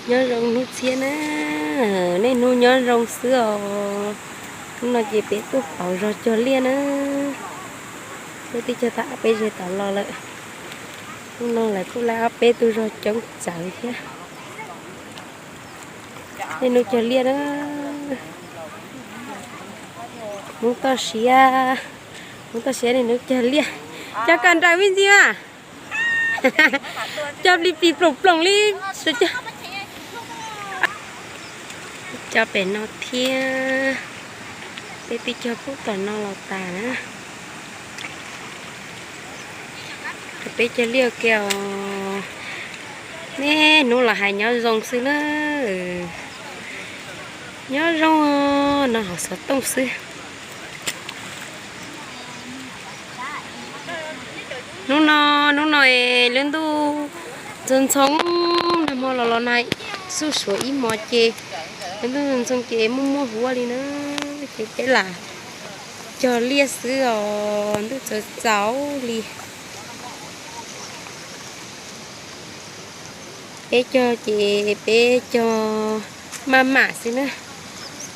Nyob zoo hnub tshiab na, niaj hnub nyob zoo xwb os. Hnub no ces peb tuaj pauv zog cog liaj na. Peb twb cog tag ob peb zag tom los lawm. Hnub no lawv kuj laij ob peb tug zog coob tsawv thiab. Niaj hnub cog liaj na. Hnub toj siab, hnub toj siab niaj hnub cog liaj. Cog koj nraws me ntsis mas. Cog plis plis ploom ploom li. Cog pem no thiab. Peb twb cog pub tom no los tas na. Peb cog liaj ua ke os. Niaj hnub los hais nyob zoo xwb na. Nyob zoo no hauv xov tooj xwb. Hnub no, hnub no es lub ntuj ntxhoo ntxhoo, nag hmo los los nag xuj suav ib hmos ces lub ntuj ntxhoo ces muaj muaj huab li na. Ces peb lam cog liaj xwb os, ntuj txawv txaus li. Peb cog ces peb cog maj mam xwb na,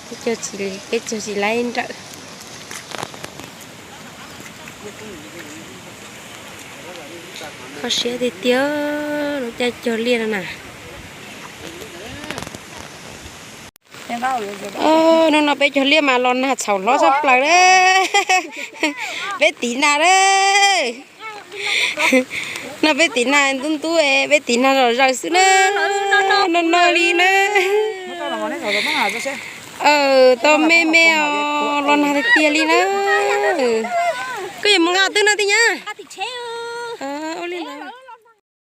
peb cog tsis laib nrawm. Kho siab tiag tiag lub caij cog liaj no na. Hnub no peb cog liaj mas los nag txhaum hlob tshaj plaws na. Peb tiv nag na. No peb tiv nag ntub ntub, peb tiv nag zom zaws xwb na. No no li na. Tau me me os, los nag tiag tiag li na. Koj yuav mus nqa twg no tij nyab?